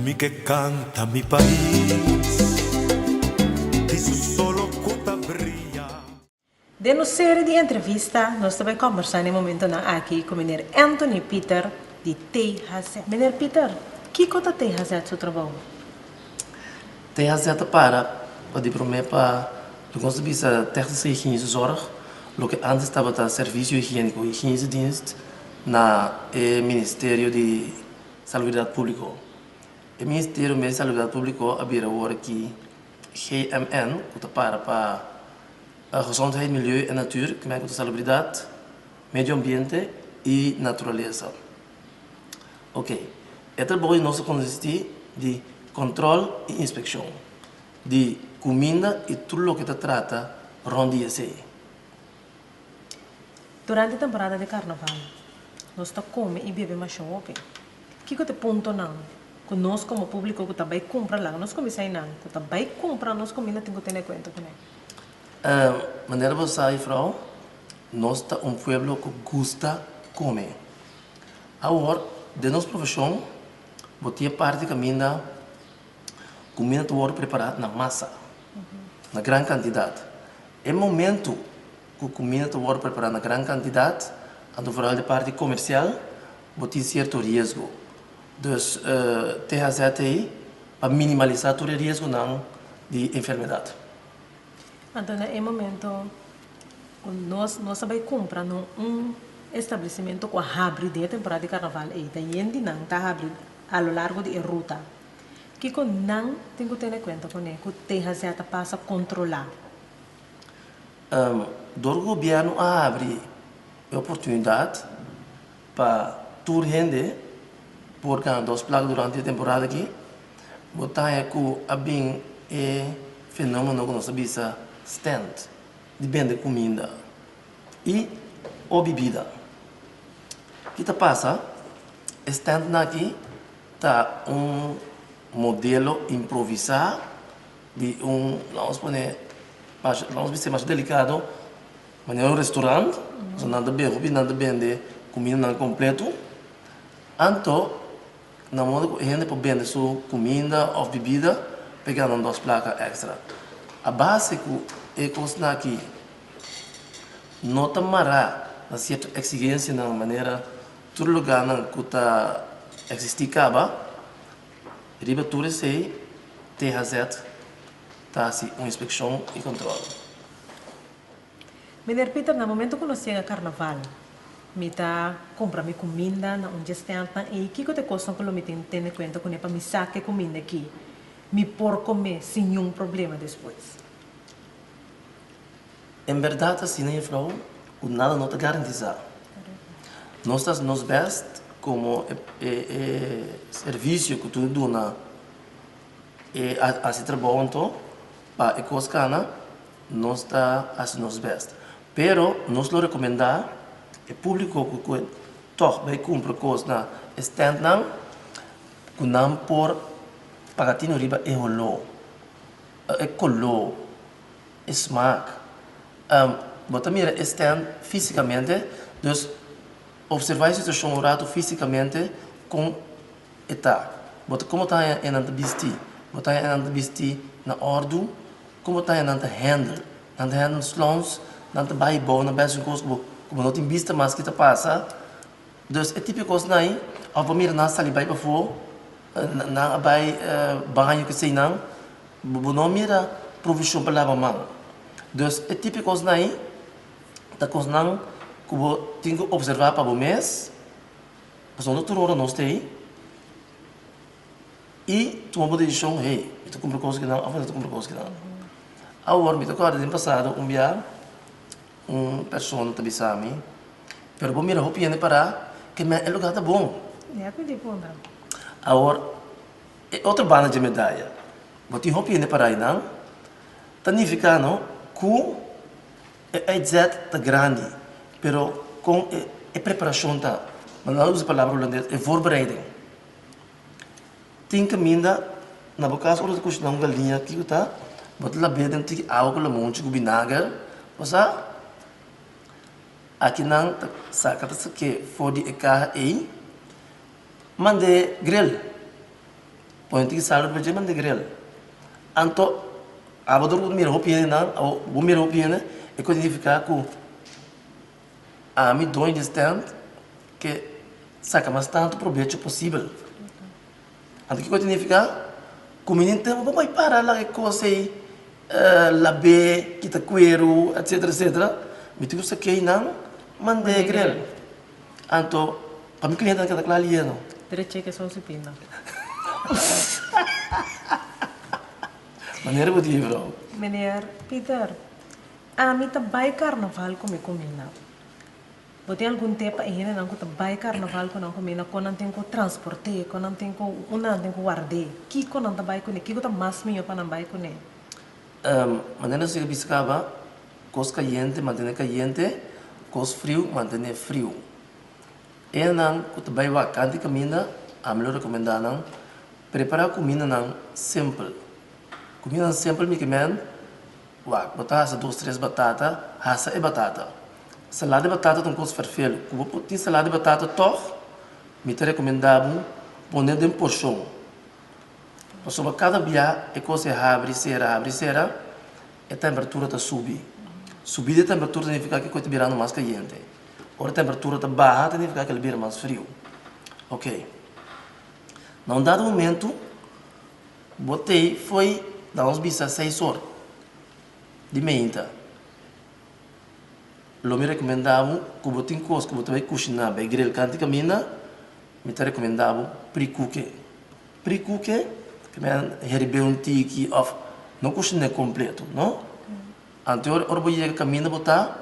Mi ke kanta mi pais di su solo ku ta bria. Den nos serie di entrevista nos ta bai kombersá na e momentonan aki ku meneer Anthony Pieter di THZ. Meneer Pieter, kiko ta THZ su trabou? THZ ta para pa di promé pa loke nos ta bisa Technische Hygiënische Zorg, loke ántes tabata Servisio Higiéniko, Hygiënische Dienst, na e Ministerio di Salubridat Públiko. E Ministerio mes di Salubridat Públiko a bira awor aki GMN, ku ta para pa Gezondheid, Milieu en Natuur, ku ta Salubridat, Medio Ambiente i Naturalesa. Ok, e trabou di nos ta konsistí di kòntròl i inspekshon di kuminda i tur loke ta trata rònt di esei. Durante temporada di karnaval, nos ta kome i bebe masha hopi. Kiko ta e puntonan ku nos komo públiko ku ta bai kumpra laga nos kuminsá einan ku ta bai kumpra nos kuminda tin ku tene kuenta kuné? Manera bo sa, jufrou, nos ta un pueblo ku gusta kome. Awor, den nos profeshon, bo tin e parti kaminda kuminda ta wòrdu prepará na masa, na gran kantidat. E momentu ku kuminda ta wòrdu prepará na gran kantidat, anto foral di parti komersial, bo tin sierto riesgo. Dus THZ ei pa minimalisá tur e riesgonan di enfermedat. Anto na e momento ku nos nos a bai kumpra na un establesimentu ku a habri den e temporada di karnaval ei, ta yen di nan ta habri a lo largo di e ruta. Kiko nan tin ku tene kuenta kuné ku THZ ta pasa kontrolá? Dor ku gobièrnu a habri e oportunidat pa tur hende por gana dos plaka durante e temporada aki, bo ta haña ku a bin e fenómeno ku nos ta bisa stand di bende kuminda i o bibida. Ki ta pasa? E standnan aki ta un modelo improvisá di un, laga nos pone, laga nos bisa masha delikado, manera un restaurant, pasobra nan ta bende, hopi nan ta bende kumindanan kompleto. Anto na modo ku e hende por bende su kuminda òf bibida pa e gana un dos plaka èkstra. A base ku e kosnan aki no ta mará na sierto eksigensianan manera tur lugánan ku ta eksistí kaba, riba tur esei THZ ta hasi un inspekshon i kòntròl. Meneer Pieter, na momento ku nos yega karnaval, mi ta kumpra mi kuminda na un dje stèntnan ei. Kiko ta e kosnan ku lo mi tin tene kuenta kuné pa mi sa ke kuminda aki mi por kom'é sin niun problema despues? En bèrdat asina, jefrou, ku nada no ta garantisá. Nos ta hasi nos bèst komo e servisio ku tur duna e hasi trabou anto pa e kos kana, nos ta hasi nos bèst. Pero nos lo rekomendá e públiko ku tòg bai kumpra kos na e stèntnan ku nan por paga tinu riba e holó, e koló. E smaak. Bo ta mira e stand físikamente, dus opservá e situashon un ratu físikamente kon e ta. Bo ta komo ta haña e nan ta bisti? Bo ta haña e nan ta bisti na òrdu? Kon bo ta haña nan ta hèndel? Nan ta hèndel slons? Nan ta bai bou na bèstin kos ku bo ku bo no tin bista mas ki ta pasa? Dus e tipo kosnan ei, òf bo mira nan sali bai pafó, nan a bai baño keseinan. Bo no mira provishon pa laba man. Dus e tipo kosnan ei ta kosnan ku bo tin ku opservá pa bo mes, pasobra no tur ora nos ta ei, i tuma bo desishon, hey, mi ta kumpra kos kinan òf mi no ta kumpra kos kinan. Awor mi ta kòrda den pasado un bia un persona ta bisa mi, pero bo mira hopi hende pará ke men e lugá ta bon. Awor. E otro banda dje medaya, bo tin hopi hende para einan, ta nifiká no ku e uitzet ta grandi, pero kon e preparashon ta, bo nan a usa e palabra hulandes, e voorbereiding. Tin kaminda na bo kas ora bo ta kushiná un galiña kiko ta, bo ta lab'é den un tiki awa ku lamonchi ku binager, bo sa? Aki nan ta saka ta sak'é for di e kaha ei. Mand'é grill. Pone un tiki sal riba dje manda grill. Anto abo dor ku mira hopi hende nan, abo bo mira hopi hende e ku signifiká ku ami doño di stand ke saka mas tantu probecho posibel. Anto kiko ta signifiká? Ku mi tin tempu pa bai para laga e kos ei lab'é, kita kueru, etsetera etsetera. Mi tin ku sak'é einan mand'é grill. Anto pa mi klientenan keda kla lieno. Dreche ke son si pinda. Manera bo di juffrouw. Meneer Pieter, ami ta bai karnaval ku mi kuminda. Bo tin algun tip pa e hendenan ku ta bai karnaval ku nan kuminda kon nan tin ku transport'é, kon nan tin ku unda nan tin ku ward'é, kiko nan ta bai kuné, kiko ta mas mihó pa nan bai kuné? Manera nos a bisa kaba, Kos kayente mantené kayente, kos friu mantené friu. Enan ku ta bai wak kanti kaminda, ami lo rekomendá nan prepará kumindanan simpel. Kumindanan simpel mi ke men, wak, bo ta hasa dos tres batata, hasa e batata. Salada di batata ta un kos fèrfelu. Ku bo por tin salada di batata tòg, mi ta rekomendá bo pone den porshon. Pasobra kada bia e kos e habri sera, habri sera, E temperatura ta subi. Subi di e temperatura ta nifiká ku e ta birando mas kayente. Ora e temperatura ta baha ta nifiká ku el a bira mas friu. Oke. Na un dado momentu bo tei foi na nos bisa seis or di meinta. Lo mi rekomendá bo ku bo tin kos ku bo ta bai kushiná, bai grill kanti kaminda, mi ta rekomendá bo prikuke. Prikuke, ke men heribé un tiki òf no kushiné kompleto, no. Anto ora bo yega kaminda bo ta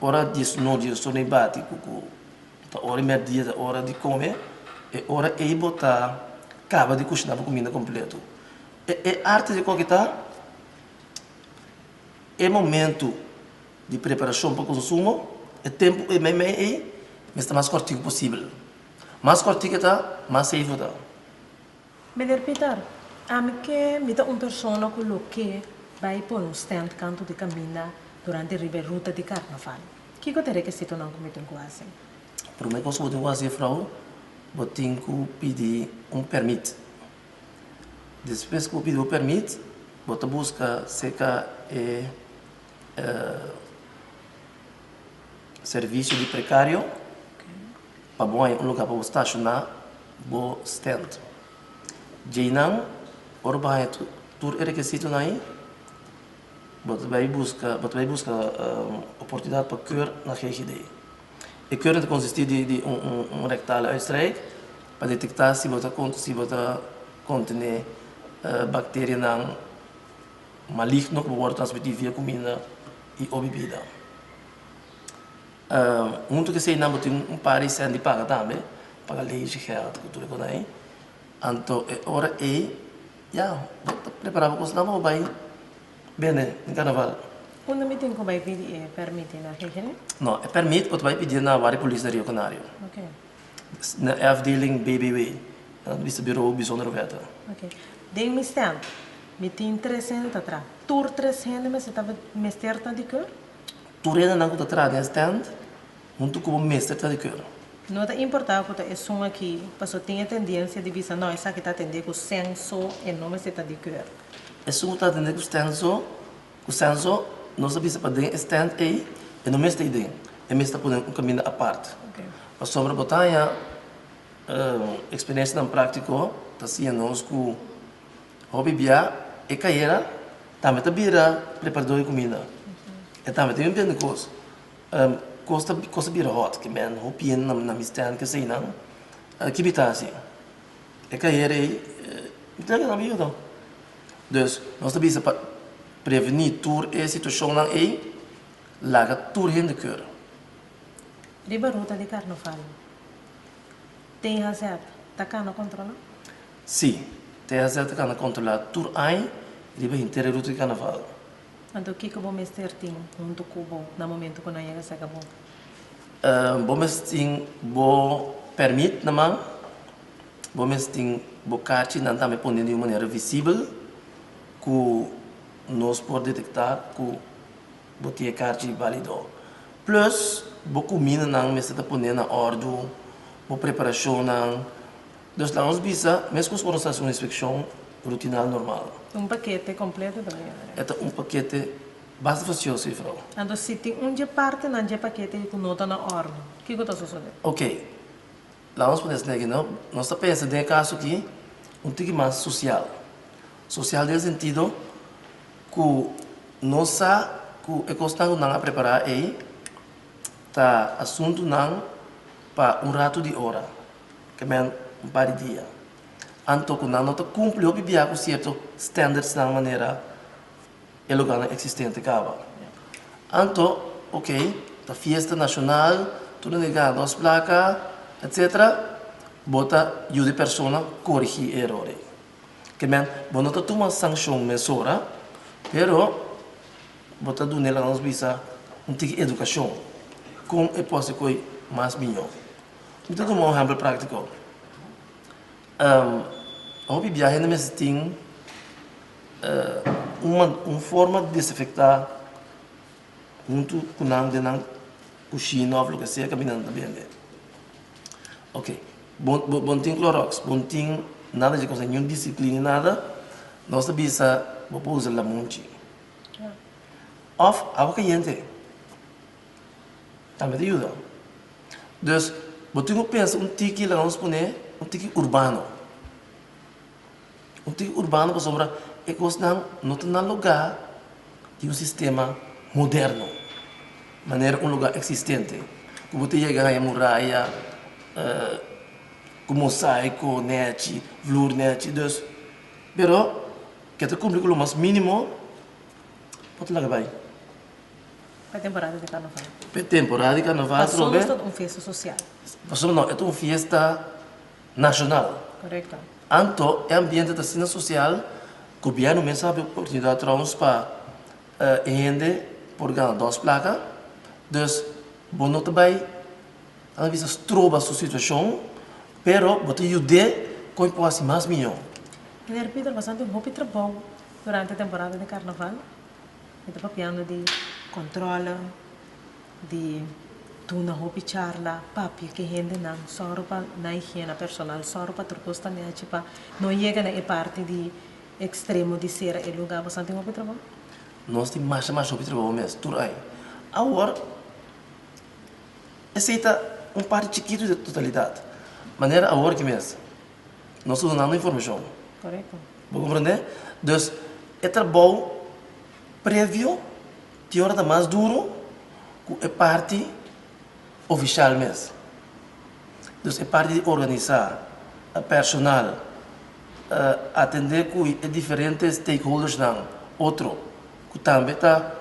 ora diesno diesor nei bati ku ku ta ora di mèrdia ta ora di kome e ora ei bo ta kaba di kushiná bo kuminda kompleto. E e arte di koke ta e momentu di preparashon pa konsumo e tempu ei meimei ei mester mas kòrtiku posibel. Mas kòrtiku e ta, mas safe bo ta. Meneer Pieter, ami ke mi ta un persona ku lo ke bai pone un stand kantu di kaminda durante riba e ruta di karnaval. Kiko ta e rekisitonan ku mi tin ku hasi? Promé kos ku bo tin ku hasi juffrouw, bo tin ku pidi un pèrmit. Despues ku bo pidi bo pèrmit, bo ta buska serka e Servisio di prekario pa bo haña un lugá pa bo stashoná bo stènt. Djeinan, ora bo haña tur e rekisitonan ei, bo ta bai buska bo ta bai buska oportunidat pa keur na GGD. E keur ta konsistí di un rektale uitstrijk pa detektá si bo ta si bo ta kontené bakterianan maligno ku bo wòrdu transmití via kuminda i o bibida. Huntu ku eseinan bo tin un par di sènt di paga tambe, paga leesgeld ku tur e kosnan ei. Anto e ora ei ya bo ta prepará bo kosnan pa bo bai bende den karnaval. Unda mi tin ku bai pidi e pèrmit ei na GGD? No, e pèrmit bo ta bai pidié na Wardi Polis na Rio Canario. Na e afdeling BBW, nan ta bisa Bureau Bijzondere Wetten. Den mi stènt mi tin tres hende ta traha. Tur tres hende mester ta mester ta di keur? Tur hendenan ku ta traha den e stènt huntu ku bo mester ta di keur. No ta importá ku ta esun aki, paso tin e tendensia di bisa no esaki ta atendé ku senso e no mester ta di keur. Esun ku ta atendé ku stenso ku senso nos ta bisa pa den e stènt ei e no mester ei den, e mester ta pone un kaminda apart. Pasobra bo ta haña eksperensianan práktiko ta siña nos ku Hopi bia e kayera tambe ta bira preparador di kuminda. E tambe ta limpiando kos. Kos ta kos ta bira hòt ke men hopi hende na na mi stand keseinan. Ki mi ta hasi? E kayera ei mi ta laga nan yuda. Dus nos ta bisa pa prevení tur e situashonnan ei laga tur hende keur. Riba ruta di karnaval THZ ta kana kontrolá? Sí, THZ ta kana kontrolá tur aña riba henter e ruta di karnaval. Anto kiko bo mester tin huntu ku bo na momentu ku nan yega saka bo? Bo mester tin bo pèrmit na man, bo mester tin bo karchi nan tambe pone di un manera visibel ku nos por detektá ku bo tin e karchi bálido. Plus bo kumindanan mester ta pone na òrdu, bo preparashonnan. Dus laga nos bisa, meskos ora nos ta hasi un inspekshon rutinal normal. Un pakete kompleto ta bini. E ta un pakete basta fasioso, juffrouw. Anto si tin un dje partenan dje pakete ei ku no ta na òrdu, kiko ta sosodé? Oké, laga nos pone esaki aki, no? Nos ta pensa den e kaso aki un tiki mas sosial. Sosial den e sentido ku nos sa ku e kosnan ku nan a prepará ei ta asuntunan pa un ratu di ora. Ke men un par di dia. Anto ku nan no ta kumpli hopi bia ku sierto standardsnan manera e lugarnan eksistente kaba. Anto, ok, ta fiesta nashonal, tur hende gana dos plaka, etsetera, bo ta yuda e persona korigí e eror ei. Ke men bo no ta tuma sankshon mesora, pero bo ta dun'e laga nos bisa un tiki edukashon kon e por hasi koi mas mihó. Mi ta tuma un ehèmpel práktiko. Hopi biaha hende mester tin un forma di desinfektá huntu ku nan den nan kushina òf loke sea kaminda nan ta bende. Oke, bo bo no tin kloròks, bo no tin nada di e kos, niun disiplina, nada, nos ta bisa bo por usa lamunchi òf awa kayente. Tambe ta yuda. Dus, bo tin ku pensa un tiki, laga nos pone un tiki urbano. Un tiki urbano pasobra e kosnan no ta na lugá di un sistema moderno, manera un lugá eksistente ku bo ta yega haña muraya ku mosaiko nèchi, vloer nèchi. Dus, pero ke ta kumpli ku lo mas mínimo, bo ta laga bai. Pa temporada di karnaval. Pa temporada di karnaval atrobe. Pasobra ta un fiesta sosial. Pasobra no, e ta un fiesta nashonal. Korekto. Anto e ambiente ta asina sosial, gobièrnu mes a habi oportunidat trouwens pa e hende por gana dos plaka. Dus bo no ta bai a bisa stroba su situashon, pero bo ta yud'é kon e por hasi mas mihó. Meneer Pieter, bastante hopi trabou durante temporada di karnaval. Mi ta papiando di controle, di duna hopi charla, papia ke hendenan, sòru pa nan higiena personal, sòru pa tur kos ta nechi pa no yega na e parti di ekstremo di sera e lugá. Boso tin hopi trabou? Nos tin masha masha hopi trabou mes, tur ai. Awor, esei ta un parti chikitu di e totalidat. Manera awor ki mes, nos ta dunando informashon. Korekto. Bo komprendé? Dus, e trabou previo tin ora ta mas duru ku e parti ofishal mes. Dus e parti di organisá personal, atendé ku e diferente stakeholdersnan otro ku tambe ta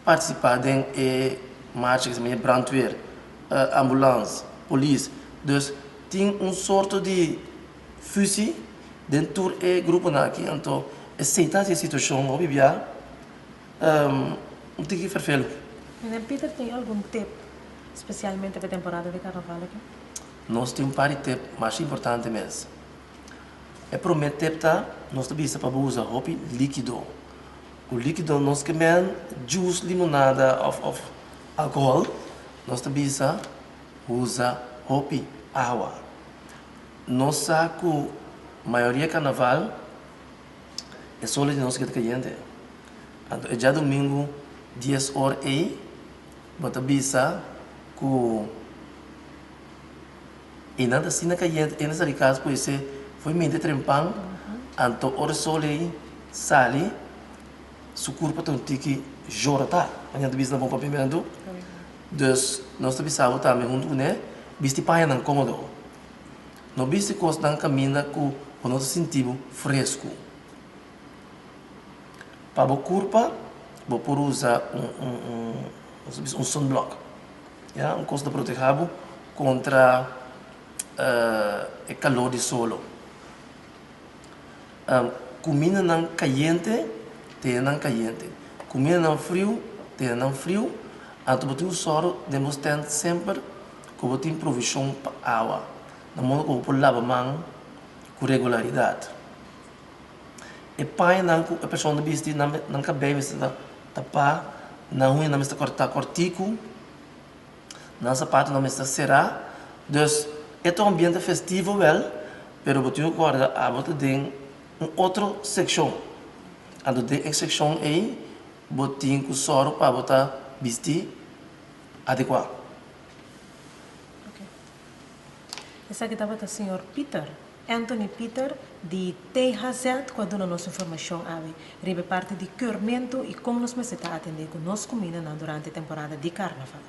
partisipá den e marcha, ke se brandweer, ambulans, polis. Dus tin un sorto di fusie den tur e gruponan aki, anto esei ta hasi e situashon hopi bia un tiki ferfelu. Meneer Pieter tin algun tip spesialmente pa e temporada di karnaval aki? Nos tin un par di tip masha importante mes. E prome tip ta nos ta bisa pa bo usa hopi likido. Ku likido nos ke men juice, limonada of of alkohol, nos ta bisa usa hopi awa. Nos sa ku mayoria karnaval e solo di nos ke ta kayente. Anto e djadumingu dies or ei bo ta bisa ku e nan ta asina kayente e nan sali kas ku esei foi mente trempan anto ora e sol ei sali su kurpa ta un tiki jorota manera nan ta bisa na bon papiamentu. Dus nos ta bisa bo tambe huntu kuné bisti pañanan kómodo. No bisti kosnan kaminda ku bo no ta sinti bo fresku. Pa bo kurpa bo por usa un sunblock, ya, un kos ta proteha bo kontra e kalor di solo. Kumindanan kayente tene nan kayente, kumindanan friu tene nan friu, anto bo tin ku sòru den bo stènt semper ku bo tin provishon pa awa, na modo ku bo por laba man ku regularidat. E pañanan ku e persona ta bisti nan kabei mester ta tapá, nan huñanan mester kòrtá kòrtiku, nan sapatonan mester será. Dus e ta un ambiente festivo wèl. Pero bo tin ku kòrda abo ta den un otro sekshon. Anto den e sekshon ei bo tin ku sòru pa bo ta bisti adekuá. Ok. Esaki tabata señor Pieter, Anthony Pieter di THZ ku a duna nos informashon awe riba e parti di keurmentu i kon nos mester ta atendé ku nos kumindanan durante e temporada di karnaval.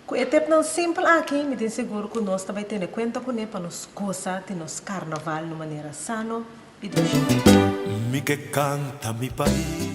Ku e tepnan simpel aki mi tin sigur ku nos ta bai tene kuenta kuné pa nos gosa di nos karnaval na un manera sano i dushi. Mi ke kanta mi pais.